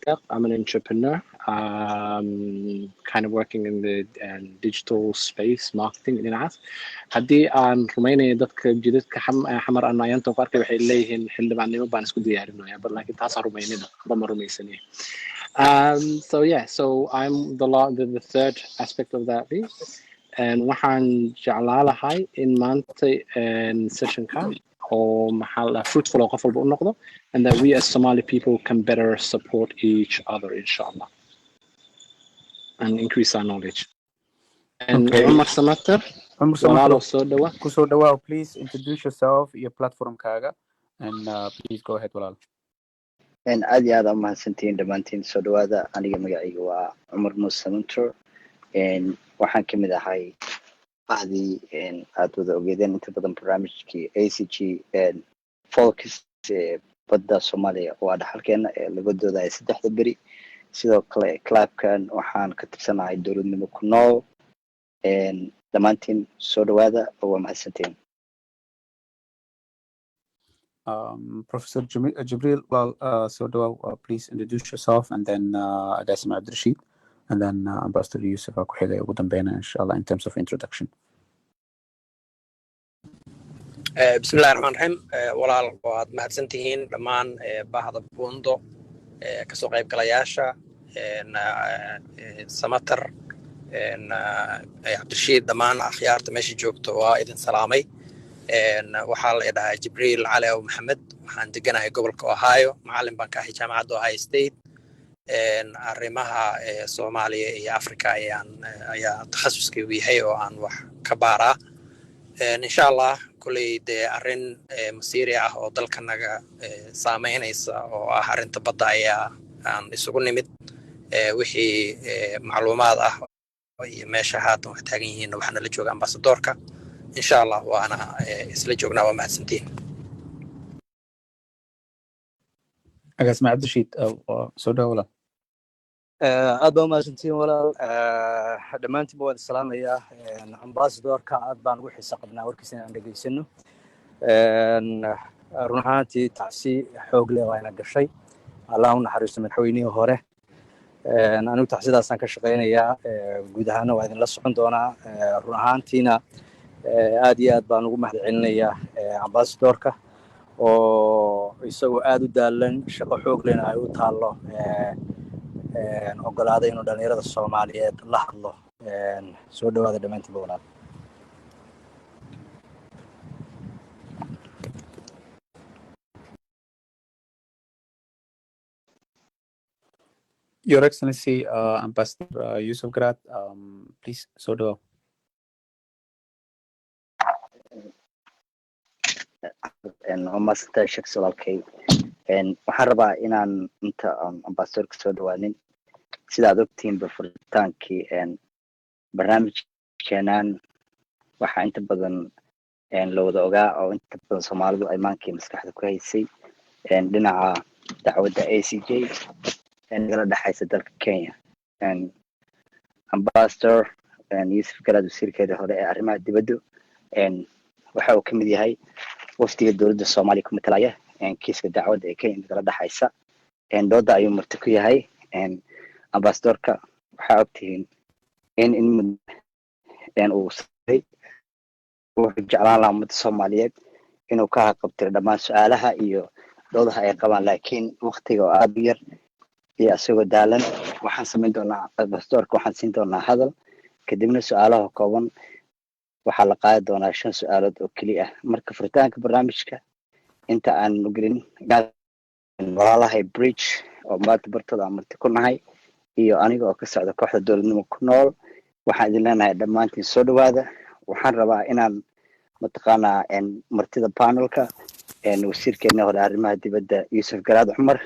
Deeq. I'm an entrepreneur, kind of working in the digital space, marketing dhinacaas. Haddii aan rumaynayo dadka jidadka Xamar aan ayaanta ku arkay, waxay leeyihiin xildhibaannimo baan isku diyaarinaya, but laakiin taasaan rumaynina, waxba ma rumaysanaya. So yeah, so I'm the third aspect of that piece. And waxaan jeclaa lahay in maanta sessionka oo maxaa la fruitful oo qof walba u noqdo, and that we as Somali people can better support each other, inshallah, and increase our knowledge. And Okay. Umar Samatar, Cumar walaalo, Samatar, soo dhawa. Kusoo dhawaaw. Please introduce yourself iyo platformkaaga and please go ahead, walaal. Aad iyo aad aa umahadsantihiin dhammaantiin. Soo dhawaada. Aniga magacayga waa Cumar Muuse Samantor. Waxaan kamid ahay bahdii aad wada ogeedeen inta badan barnaamijkii ACJ Focus ee badda Soomaaliya waa dhaxalkeena ee laga doodaya 3da beri. Sidoo kale clubkan waxaan ka tirsanahay Dowladnimo ku Nool. Dhammaantiin soo dhawaada oo waa mahadsantihiin. Professor Jibril, well, soo dhawaaw, please introduce yourself and then Agaasime Abdirashid and then Ambassador Yusuf aa ku xigay ugu dambeyna, inshallah, in terms of introduction. Bismillahi raxmaan raxiim. Walaal, waad mahadsan tihiin dhammaan bahda Buundo, kasoo qaybgalayaasha, Samatar, Cabdirashiid, dhammaan akhyaarta meesha joogto waa idin salaamay. Waxaa la dhahaa Jibriil Cali Aw Maxamed. Waxaan deganahay gobolka Ohio. Macalin baan ka ahay jaamacadda Ohio State. Arrimaha Soomaaliya iyo Africa ayaan ayaa takhasuskaygu yahay oo aan wax ka baaraa, insha Allah. Kolley dee arrin masiiri ah oo dalkanaga saameynaysa oo ah arrinta badda ayaa aan isugu nimid. Wixii macluumaad ah iyo meesha haatan wax taagan yihiinna waxaana la jooga ambasadoorka, insha Allah, waana isla joognaa. Waa mahadsantiin. Agaasime Cabdirashiid, soo dhawo, walaal. Aad baa umahadsantihiin, walaal. Dhammaantiinba waan salaamayaa. Ambasadorka aad baan ugu xiiso qabnaa warkiisa inaan dhegaysano. Run ahaantii tacsi xoog leh waa ina gashay. Allah u naxariisto madaxweynihii hore. Anigu tacsidaasaan ka shaqaynayaa, guud ahaana waa idinla socon doonaa. Run ahaantiina aad iyo aad baan ugu mahad celinayaa ambasadorka oo isagoo aad u daalan, shaqo xoog lehna ay u taallo, ogolaaday inuu dhalinyarada Soomaaliyeed la hadlo. Soo dhawaada dhammaantiinba, walaal. Your Excellency, Ambassador Yusuf Garaad, please soo dhawow. Waa mahadsantahay, sheeks walaalkay. Waxaan rabaa inaan inta aan ambasadorka soo dhawaanin, sida aad ogtihiinba, furitaankii barnaamijkeenan waxaa inta badan la wada ogaa oo inta badan Soomaalidu ay maankii maskaxda ku haysay dhinaca dacwadda ACJ nagala dhexaysa dalka Kenya. Ambassador Yusuf Garaad, wasiirkeeda hore ee arrimaha dibaddu, waxa uu ka mid yahay wafdiga dowladda Soomaaliya ku matalaya kiiska dacwadda ee Kenya nagala dhexaysa. Dooda ayuu marti ku yahay ambasadorka. Waxaa ogtihiin in uu wuxuu jeclaan lahaa ummadda Soomaaliyeed inuu ka haqabtiro dhammaan su-aalaha iyo doodaha ay qabaan, laakiin waktiga oo aada u yar iyo isagoo daalan, waxaan samayn doonaa ambasadorka waxaan siin doonaa hadal, kadibna su-aalaha kooban waxaa la qaadi doonaa shan su-aalood oo keliya ah. Marka furitaanka barnaamijka inta aan gelin, walaalahay Bridge oo maanta bartooda aan marti ku nahay iyo aniga oo ka socda kooxda Dowladnimo ku Nool, waxaan idin leenahay dhammaantiin soo dhawaada. Waxaan rabaa inaan mataqaanaa martida panelka, wasiirkeena hore arrimaha dibadda Yuusuf Garaad Cumar,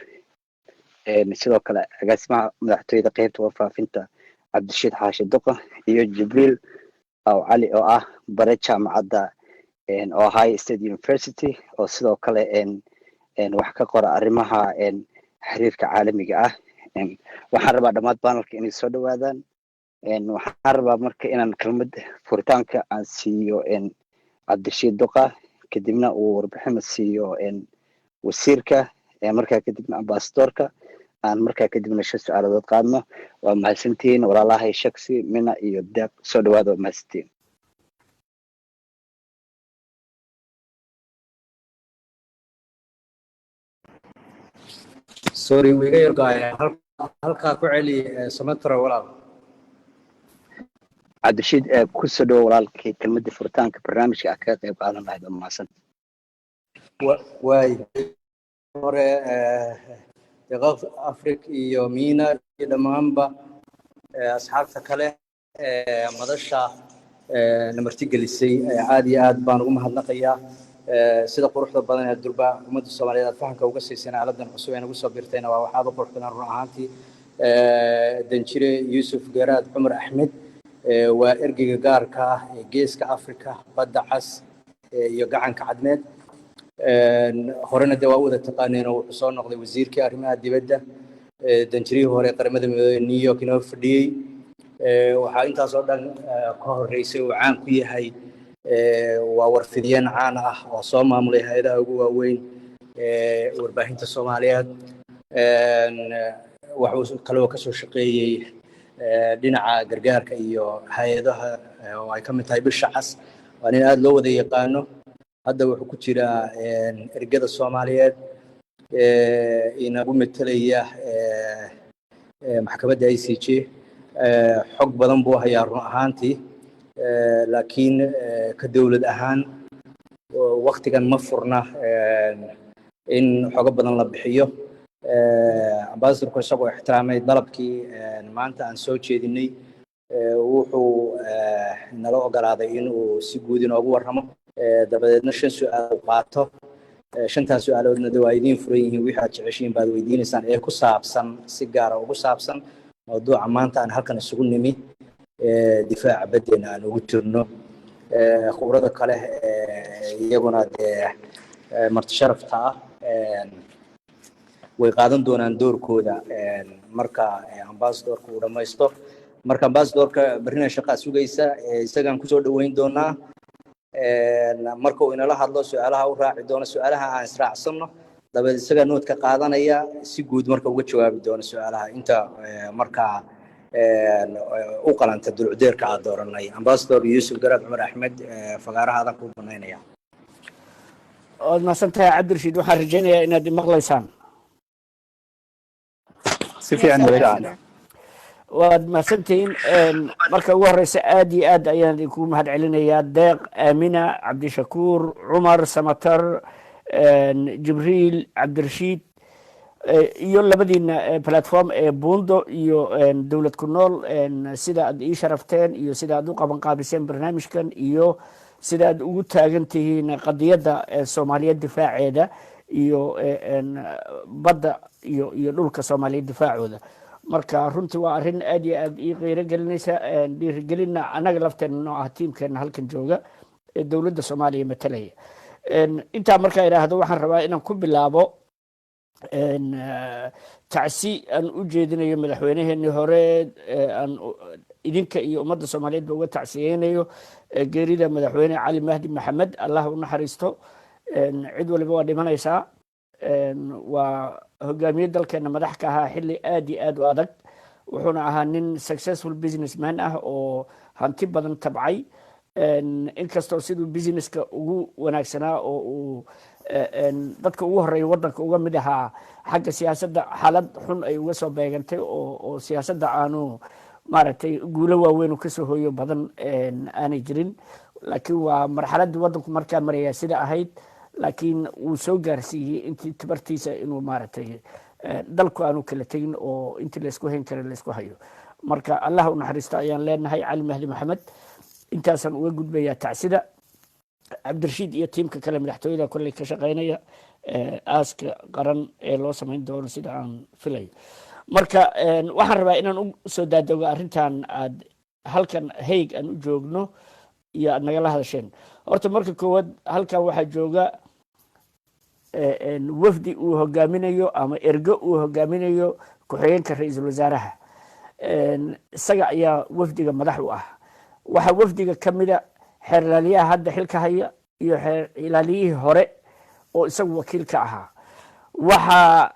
sidoo kale agaasimaha madaxtooyada qeybta warfaafinta Cabdirashiid Xaashi Duqa, iyo Jibriil Aw Cali oo ah bare jaamacadda Ohio State University oo sidoo kale wax ka qora arrimaha xiriirka caalamiga ah. Waxaan rabaa dhammaan panelka inay soo dhawaadaan. Waxaan rabaa marka inaan kelmad furitaanka aan siiyo Cabdirashiid Duqa, kadibna uu warbixina siiyo wasiirka, markaa kadibna ambasadorka. Aan markaa kadibna shan su-aaladood qaadno. Waa mahadsantihiin, walaalahay Shaksi, Mina iyo Deeq. Soo dhawaada, waa mahadsantihiin. Sorry, wiiga yargaaya. Halkaa ku celi, Samatra walaal. Cabdirashiid, ku soo dhawo walaalkii. Kelmadii furitaanka barnaamijka ah kaga qayb qaadan lahayd, waa mahadsan. Waay hore, Deeqaf Afric iyo Miina iyo dhammaanba asxaabta kale madasha na martigelisay, aad iyo aad baan ugu mahadnaqayaa sida quruxda badan ee durba ummadda Soomaaliyeed aad fahamka uga siiseen aaladan cusub ee nagu soo birtayna. Waa wax aad u qurux badan run ahaantii. Danjire Yuusuf Garaad Cumar Axmed waa ergeyga gaarka ah ee Geeska Africa, Badda Cas iyo Gacanka Cadmeed. Horena dee waa u wada taqaaneen oo wuxuu soo noqday wasiirkii arrimaha dibadda, danjirihii hore Qaramada Midoobey New York inoo fadhiyey. Waxaa intaasoo dhan ka horreysay uu caan ku yahay waa warfidiyeen caan ah oo soo maamulay hay-adaha ugu waaweyn warbaahinta Soomaaliyeed. Waxuu kaloo kasoo shaqeeyey dhinaca gargaarka iyo hay-adaha oo ay ka mid tahay Bisha Cas. Waa nin aada loo wada yaqaano. Hadda wuxuu ku jiraa ergada Soomaaliyeed inagu metelaya maxkamadda ICJ. Xog badan buu hayaa run ahaantii, laakiin ka dowlad ahaan waktigan ma furna in xogo badan la bixiyo. Ambassadorku isagoo ixtiraamay dalabkii maanta aan soo jeedinay, wuxuu nala ogolaaday in uu si guud inoogu warramo, dabadeedna shan su-aal uu qaato. Shantaas su-aaloodna de waa idiin furan yihiin. Wixii aad jeceshiin baad weydiinaysaan ee ku saabsan, si gaara ugu saabsan mawduuca maanta aan halkan isugu nimi, difaaca baddeena aan ugu jirno. Khubrada kale iyaguna dee marti sharafta ah way qaadan doonaan doorkooda marka ambassadorka uu dhammaysto. Marka ambassadorka berrina shaqaa sugaysa, isagaan kusoo dhoweyn doonaa. Marka uu inala hadlo, su-aalaha u raaci doono, su-aalaha aan israacsanno, dabeed isagaa note-ka qaadanaya, si guud marka uga jawaabi doono su-aalaha inta markaa u qalanta dulcudeerka aad dooranay. Ambassador Yuusuf Garaad Cumar Axmed, fagaaraha adan kuu banaynaya. Waad mahadsan tahay, Cabdirashiid. Waxaan rajaynayaa inaad imaqlaysaan. Si fiican. Waad mahadsantihiin. Marka ugu horeysa, aad iyo aad ayaan idinkugu mahad celinayaa, Deeq, Aamina, Cabdishakuur, Cumar Samatar, Jibriil, Cabdirashiid iyo labadiina platform ee Buundo iyo Dowlad ku Nool, sida aad ii sharafteen iyo sida aad u qaban qaabiseen barnaamijkan iyo sida aad ugu taagan tihiin qadiyadda Soomaaliyeed difaaceeda iyo badda iyo dhulka Soomaaliyeed difaacooda. Marka runtii waa arrin aad iyo aad ii qiiro gelinaysa, dhiirigelinna annaga lafteena noo ah, tiimkeena halkan jooga ee dowladda Soomaaliya matalaya. Intaa markaa idhaahdo, waxaan rabaa inaan ku bilaabo tacsi aan u jeedinayo madaxweyneheenii hore, aan idinka iyo ummadda Soomaaliyeed ba uga tacsiyeynayo geerida Madaxweyne Cali Mahdi Maxamed. Allah u naxariisto. Cid waliba waa dhimanaysaa. Waa hogaamiye dalkeena madax ka ahaa xilli aad iyo aad u adag. Wuxuuna ahaa nin successful businessman ah oo hanti badan tabcay. Inkastoo siduu businesska ugu wanaagsanaa oo uu dadka ugu horeeya waddanka uga mid ahaa, xagga siyaasadda xaalad xun ay uga soo beegantay oo siyaasadda aanu maaragtay guulo waaweyn oo kasoo hooyo badan aanay jirin. Laakiin waa marxaladdii waddanku markaa maraya sida ahayd, laakiin wuu soo gaarsiiyey intii tabartiisa inuu maaragtay dalku aanu kala tegin oo intii laysku hayn kara laysku hayo. Marka Allah u naxariisto ayaan leenahay Cali Mahdi Maxamed. Intaasaan uga gudbayaa tacsida. Cabdirashiid iyo tiimka kale madaxtooyada kolley ka shaqeynaya aaska qaran ee loo samayn doono sida aan filayo. Marka waxaan rabaa inaan u soo daadego arrintan aad halkan Hague aan u joogno iyo aad nagala hadasheen. Horta marka koowaad, halkan waxaa jooga wafdi uu hogaaminayo ama ergo uu hogaaminayo ku-xigeenka ra-iisul wasaaraha. Isaga ayaa wafdiga madax u ah. Waxaa wafdiga ka mida xeer ilaaliyaha hadda xilka haya iyo xeer ilaaliyihii hore oo isagu wakiil ka ahaa. Waxaa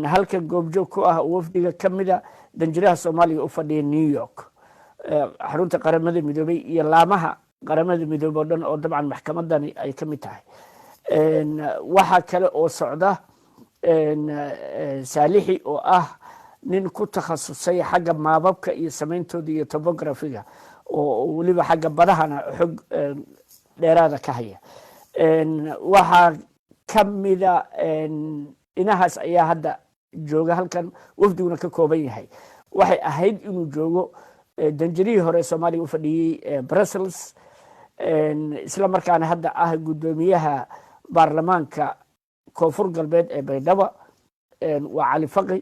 halkan goobjoog ku ah wafdiga ka mida danjiraha Soomaaliya u fadhiya New York, xarunta Qaramada Midoobay iyo laamaha Qaramada Midoobey oo dhan, oo dabcan maxkamadani ay ka mid tahay. Waxaa kale oo socda Saalixi, oo ah nin ku takhasusay xagga maababka iyo sameyntooda iyo topography-ga, oo weliba xagga badahana xog dheeraada ka haya. Waxaa ka mida inahaas ayaa hadda jooga halkan, wafdiguna ka kooban yahay. Waxay ahayd inuu joogo danjirihii hore Soomaaliya u fadhiyey Brussels, isla markaana hadda ah guddoomiyaha baarlamaanka Koonfur Galbeed ee Baydhaba, waa Cali Faqi.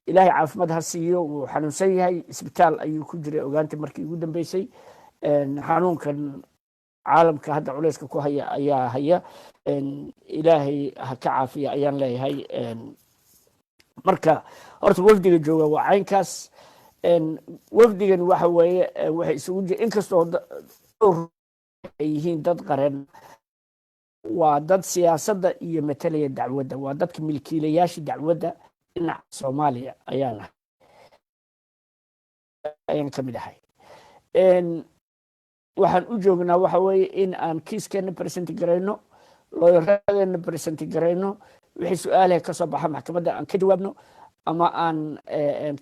Ilaahay caafimaad ha siiyo, wuu xanuunsan yahay, isbitaal ayuu ku jiray ogaanta markii ugu dambeysay. Xanuunkan caalamka hadda culeyska ku haya ayaa haya, Ilaahay ha ka caafiya ayaan leeyahay. Marka horta wafdiga jooga waa caynkaas. Wafdigan waxa weeye waxay isugu jira, inkastoo ay yihiin dad qareen, waa dad siyaasadda iyo matalaya dacwadda, waa dadka milkiilayaasha dacwadda. Dhinaca Soomaaliya ayaan ayaan ka mid ahay. Waxaan u joognaa waxa weeye in aan kiiskeena present garayno, looyaradeena present garayno, wixii su-aalaha ka soo baxa maxkamadda aan ka jawaabno ama aan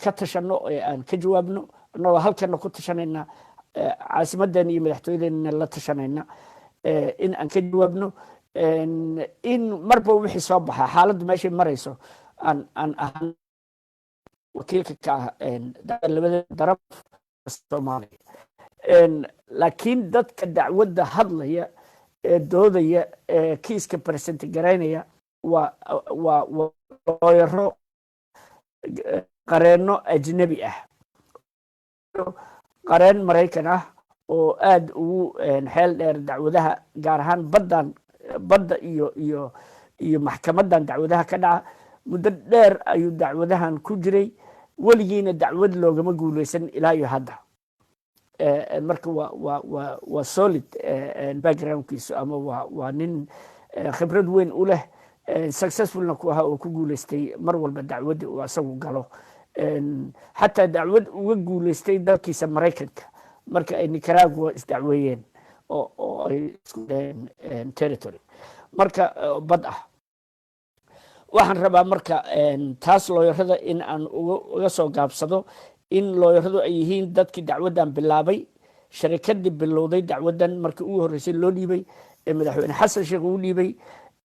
ka tashano ee aan ka jawaabno, annagoo halkana ku tashanayna, caasimadeena iyo madaxtooyadeena la tashanayna, in aan ka jawaabno, in marba wixii soo baxa, xaaladdu meeshay marayso, aan ahaan wakiilka ka ah labada daraf Soomaaliya. Laakiin dadka dacwadda hadlaya ee doodaya ee kiiska present garaynaya waa looyaro, qareenno ajnabi ah, qareen Maraykan ah oo aada ugu xeel dheer dacwadaha, gaar ahaan baddan, badda iyo maxkamaddan dacwadaha ka dhaca. Muddo dheer ayuu dacwadahan ku jiray, weligiina dacwad loogama guuleysan ilaa iyo hadda. Marka waa solid background-kiisu, ama waa nin khibrad weyn u leh, successful-na ku ahaa oo ku guuleystay mar walba dacwadda uu asagu galo, xataa dacwad uga guuleystay dalkiisa Maraykanka marka ay Nicaragua isdacweeyeen oo ay isku dhaheen territory marka bad ah. Waxaan rabaa marka taas looyarada in aan uga soo gaabsado, in looyaradu ay yihiin dadkii dacwaddan bilaabay, sharikadii bilowday dacwaddan markii ugu horreysay loo dhiibay ee Madaxweyne Xasan Sheekh uu dhiibay,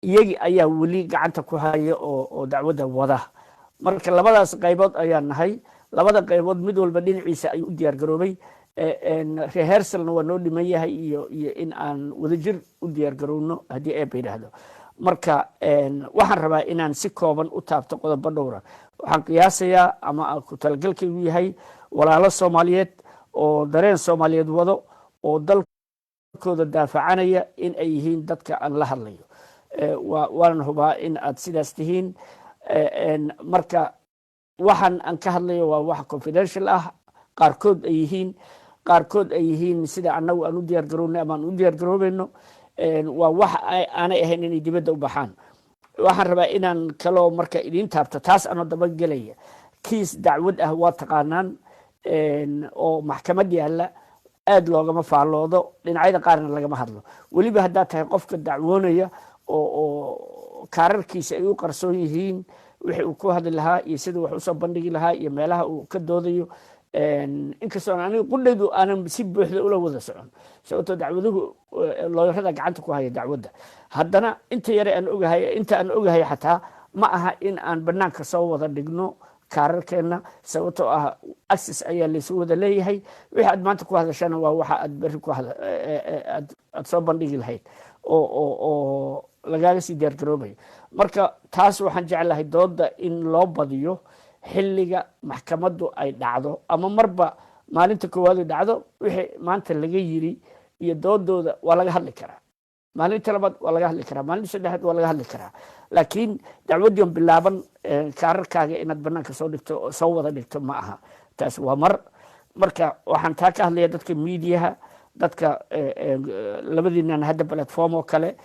iyagii ayaa weli gacanta ku haya oo dacwadda wada. Marka labadaas qaybood ayaan nahay. Labada qaybood mid walba dhinaciisa ayuu u diyaar garoobay. Rehearsal-na waa noo dhiman yahay iyo in aan wadajir u diyaar garowno haddii Eeba yidhaahdo. Marka waxaan rabaa inaan si kooban u taabto qodobo dhowra. Waxaan qiyaasayaa ama ku talagalkaygu yahay walaalo Soomaaliyeed oo dareen Soomaaliyeed wado oo dalkooda daafacanaya in ay yihiin dadka aan la hadlayo. Waanan hubaa in aad sidaas tihiin. Marka waxaan aan ka hadlayo waa wax confidential ah, qaarkood ay yihiin, qaarkood ay yihiin sida annagu aan u diyaar garownay ama aan u diyaar garoobayno. Waa wax aanay ahayn inay dibadda u baxaan. Waxaan rabaa inaan kaloo marka idiin taabto taas anoo dabagelaya. Kiis dacwad ah waa taqaanaan oo maxkamad yaalla, aada loogama faalloodo, dhinacyada qaarna lagama hadlo, weliba haddaad tahay qofka dacwoonaya oo kaararkiisa ay u qarsoon yihiin, wixii uu ku hadli lahaa iyo siduu wax usoo bandhigi lahaa iyo meelaha uu ka doodayo. Inkastoo aniga qudhaydu aanan si buuxda ula wada socon, sababtoo dacwaduhu looyarada gacanta ku haya dacwadda, haddana inta yare aan ogahay, inta aan ogahay xataa ma aha in aan banaanka soo wada dhigno kaararkeena, sababtoo ah access ayaa laysu wada leeyahay. Wixii aad maanta ku hadashana waa waxa aad berri ku aad soo bandhigi lahayd oo lagaaga sii diyaar garoobayo. Marka taas waxaan jeclahay dooda in loo badiyo xilliga maxkamaddu ay dhacdo, ama marba maalinta koowaad ay dhacdo, wixii maanta laga yiri iyo doodooda waa laga hadli karaa, maalinta labaad waa laga hadli karaa, maalinta saddexaad waa laga hadli karaa. Laakiin dacwaddion bilaaban kaararkaaga inaad banaanka soo dhigto, soo wada dhigto ma aha. Taas waa mar. Marka waxaan taa ka hadlaya dadka miidiyaha, dadka labadiinan hadda platform oo kale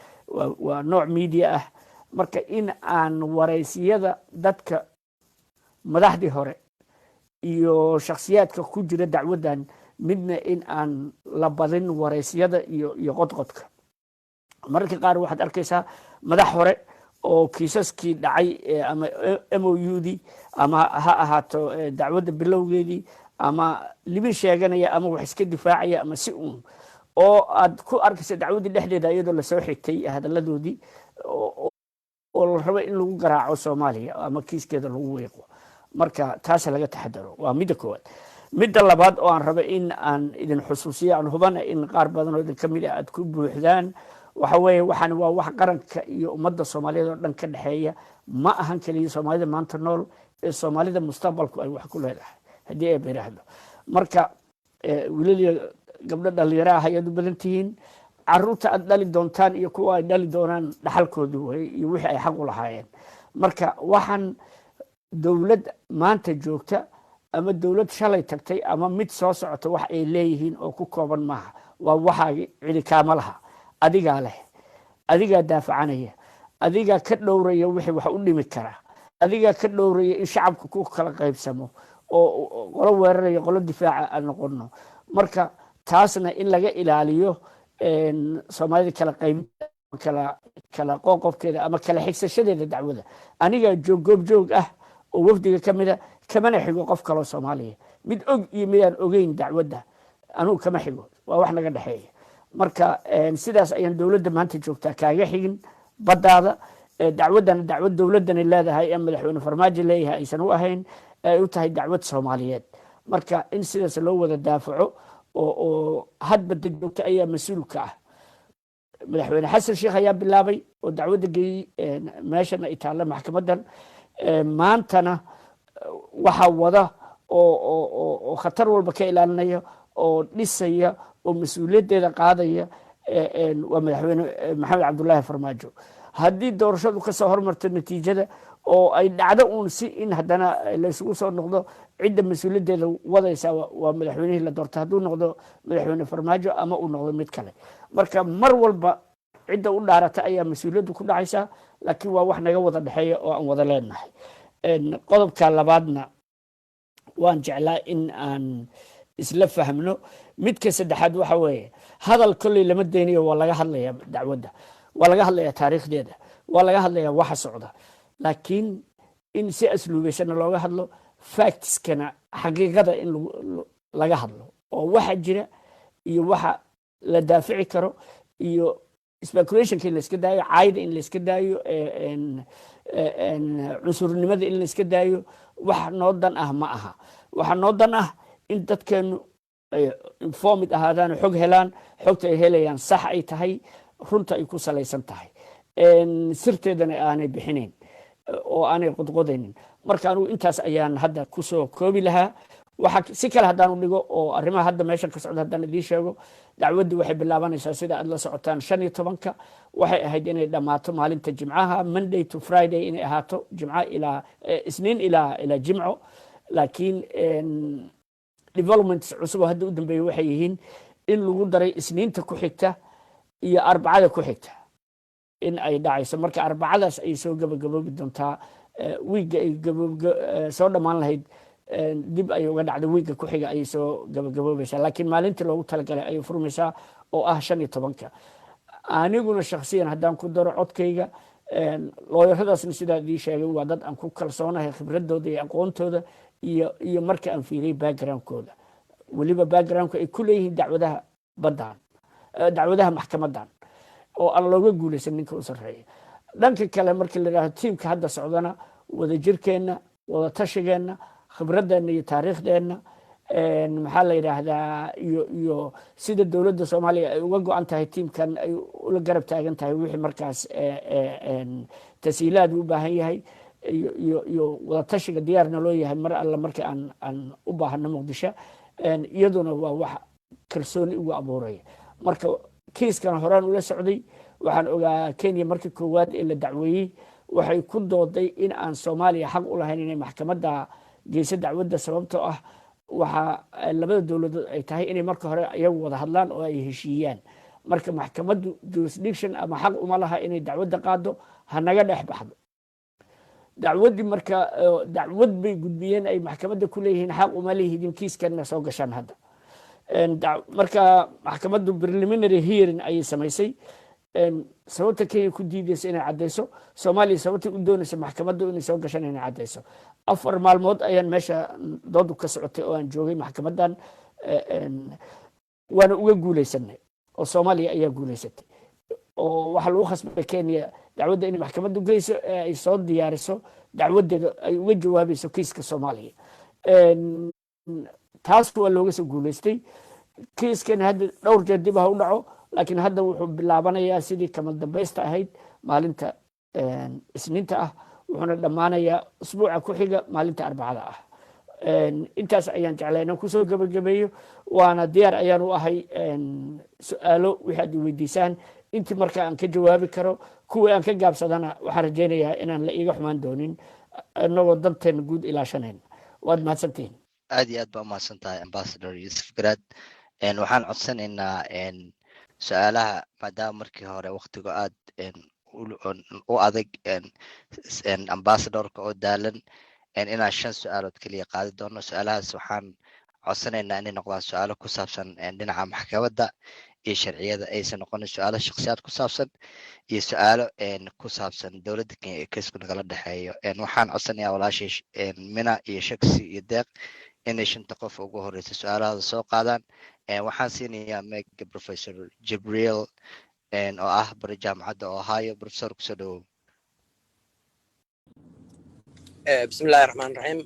waa nooc media ah. Marka in aan waraysiyada dadka madaxdii hore iyo shakhsiyaadka ku jira dacwaddan midna in aan la badin waraysyada iyo qodqodka. Mararka qaar waxaad arkaysaa madax hore oo kiisaskii dhacay, ama MOU-dii ama ha ahaato dacwadda bilowgeedii, ama libin sheeganaya ama wax iska difaacaya ama si uun, oo aad ku arkaysa dacwaddii dhexdeeda iyadoo lasoo xigtay hadalladoodii oo la rabo in lagu garaaco Soomaaliya ama kiiskeeda lagu weeqo. Marka taas laga taxadaro, waa midda koowaad. Midda labaad oo aan rabo in aan idin xusuusiyo, aan hubana in qaar badan oo idin ka mid ah aad ku buuxdaan, waxa weeye waxaan waa wax qaranka iyo ummadda Soomaaliyeed oo dhan ka dhexeeya. Ma ahan keliya Soomaalida maanta nool ee Soomaalida mustaqbalku ay wax ku leedahay haddii ay biraahdo. Marka wiilal iyo gabdho dhalinyaro ah ayaad u badan tihiin. Caruurta aad dhali doontaan iyo kuwa ay dhali doonaan dhaxalkoodii way iyo wixii ay xaq u lahaayeen. Marka waxaan dowlad maanta joogta ama dowlad shalay tagtay ama mid soo socota wax ay leeyihiin oo ku kooban maaha. Waa waxaagi, cidi kaama laha, adigaa leh, adigaa daafacanaya, adigaa ka dhowraya wixii wax u dhimi kara, adigaa ka dhowraya in shacabka ku kala qaybsamo oo qolo weeraraya qolo difaaca aan noqono. Marka taasna in laga ilaaliyo Soomaalida kala qayb, kala qoqobkeeda ama kala xigsashadeeda dacwada. Aniga joog goob joog ah oo wafdiga ka mida, kamana xigo qof kaloo Soomaaliya, mid og iyo midaan ogeyn. Dacwadda anugu kama xigo, waa wax naga dhexeeya. Marka sidaas ayaan dowladda maanta joogtaa kaaga xigin baddaada. Dacwaddana dacwad dowladdani leedahay ee madaxweyne Farmaajo leeyahay aysan u ahayn, ay u tahay dacwad Soomaaliyeed. Marka in sidaas loo wada daafaco oo hadba da joogta ayaa mas-uulka ah. Madaxweyne Xasan Sheekh ayaa bilaabay oo dacwadda geeyey meeshan ay taalla maxkamaddan. Maantana waxaa wada oo khatar walba ka ilaalinaya oo dhisaya oo mas-uuliyaddeeda qaadaya waa madaxweyne Maxamed Cabdullaahi Farmaajo. Haddii doorashadu kasoo hormarto natiijada oo ay dhacdo uun si in haddana laysugu soo noqdo, cidda mas-uuliyaddeeda wadaysa waa madaxweynihii la doortay, hadduu noqdo madaxweyne Farmaajo ama uu noqdo mid kale. Marka mar walba cidda u dhaarata ayaa mas-uuliyaddu ku dhacaysa, laakiin waa wax naga wada dhexeeya oo aan wada leenahay. Qodobka labaadna waan jeclaa in aan isla fahmno. Midka saddexaad waxa weeye, hadal kolley lama daynayo. Waa laga hadlayaa dacwadda, waa laga hadlayaa taariikhdeeda, waa laga hadlayaa waxa socda, laakiin in si asluubaysana looga hadlo, facts-kana, xaqiiqada in laga hadlo oo waxa jira iyo waxa la daafici karo iyo speculation-ka in layska daayo, caayda in layska daayo, cunsurnimada in layska daayo. Wax noo dan ah ma aha. Waxa noo dan ah in dadkeenu ay informed ahaadaan, xog helaan, xogta ay helayaan sax ay tahay, runta ay ku salaysan tahay, sirteedana aanay bixinayn oo aanay qodqodaynin. Marka anugu intaas ayaan hadda kusoo koobi lahaa. Waxa si kale haddaanu dhigo oo arrimaha hadda meeshan ka socda haddaan idiin sheego, dacwaddu waxay bilaabanaysaa, sida aad la socotaan, 15-ka. Waxay ahayd inay dhammaato maalinta Jimcaha, Monday to Friday inay ahaato, Jimco ilaa Isniin ilaa Jimco. Laakiin developments cusub oo hadda u dambeeyey waxay yihiin in lagu daray Isniinta ku xigta iyo Arbacada ku xigta in ay dhacayso. Marka Arbacadaas ay soo gabagaboobi doontaa. Wiigga ay soo dhammaan lahayd dib ayay uga dhacday, wiigga ku xiga ayay soo gabagaboobaysaa, laakiin maalintii loogu talagalay ayay furmaysaa oo ah 15-ka. Aniguna shakhsiyan haddaan ku daro codkayga, looyaradaasna sidaa idii sheegay waa dad aan ku kalsoonahay khibradooda iyo aqoontooda iyo marka aan fiiriyey background-kooda, weliba background-ka ay ku leeyihiin dacwadaha baddan, dacwadaha maxkamadan oo aan looga guulaysan ninka u sarreeya. Dhanka kale markii la yidhahdo tiimka hadda socdana, wadajirkeenna, wada tashigeenna, khibradeenna iyo taariikhdeenna, maxaa la yidhaahdaa, iyo sida dowladda Soomaaliya ay uga go-an tahay tiimkan, ay ula garab taagan tahay wixii markaas tashiilaad u baahan yahay, iyo wadatashiga diyaarna loo yahay mar alla markii aan u baahano Muqdisho, iyaduna waa wax kalsooni ugu abuuraya. Marka kiiskan horaan ula socday. Waxaan ogaa Kenya markii koowaad ee la dacweeyey waxay ku dooday in aan Soomaaliya xaq u lahayn inay maxkamadda geyso dacwadda, sababtoo ah waxaa labada dowladood ay tahay inay marka hore iyagu wada hadlaan oo ay heshiiyaan. Marka maxkamaddu jurisdiction ama xaq uma laha inay dacwadda qaado. Ha naga dhex baxdo dacwaddii. Marka dacwad bay gudbiyeen ay maxkamadda ku leeyihiin xaq uma lihidin kiiskanna soo gashaan hadda. Marka maxkamaddu preliminary hearing ayay samaysay, sababta Kenya ku diideysa inay caddeyso, Soomaaliya sababta u doonaysa maxkamaddu inay soo gashaan inay caddeyso. 4 maalmood ayaan meesha doodu ka socotay oo aan joogay maxkamaddan, waana uga guuleysanay oo Soomaaliya ayaa guuleysatay, oo waxaa lagu khasbay Kenya dacwadda inay maxkamaddu geyso ee ay soo diyaariso dacwaddeeda ay uga jawaabayso kiiska Soomaaliya. Taas waa looga soo guuleystay. Kiiskan hadda dhowr jeer dib ha u dhaco, laakiin hadda wuxuu bilaabanayaa sidii kama dambaysta ahayd maalinta Isniinta ah, wuxuuna dhammaanayaa usbuuca ku xiga maalinta Arbacada ah. Intaas ayaan jeclay inaan kusoo gebagabeeyo, waana diyaar ayaan u ahay su-aalo wixii aad i weydiisaan intii marka aan ka jawaabi karo. Kuwii aan ka gaabsadana waxaan rajaynayaa inaan la iiga xumaan doonin, inagoo danteena guud ilaashanayna. Waad mahadsantihiin. Aad iyo aad baa umahadsan tahay, Ambassador Yuusuf Garaad. Waxaan codsanaynaa su-aalaha, maadaama markii hore waktigu aad u adag, ambassadorka oo daalan, inaan shan su-aalood keliya qaadi doono. Su-aalahaas waxaan codsanaynaa inay noqdaan su-aalo ku saabsan dhinaca maxkamadda iyo sharciyada, aysan noqonin su-aalo shakhsiyaad ku saabsan iyo su-aalo ku saabsan dowladda Kenya ee keesku nagala dhexeeyo. Waxaan codsanayaa walaashay Mina iyo Shaksi iyo Deeq inay shanta qof ugu horeysa su-aalahooda soo qaadaan. Waxaan siinayaa mega Professor Jibriil oo ah bari jaamacadda Ohio. Professor, kusoo dhawow. Bismillahi raxmaan raxiim.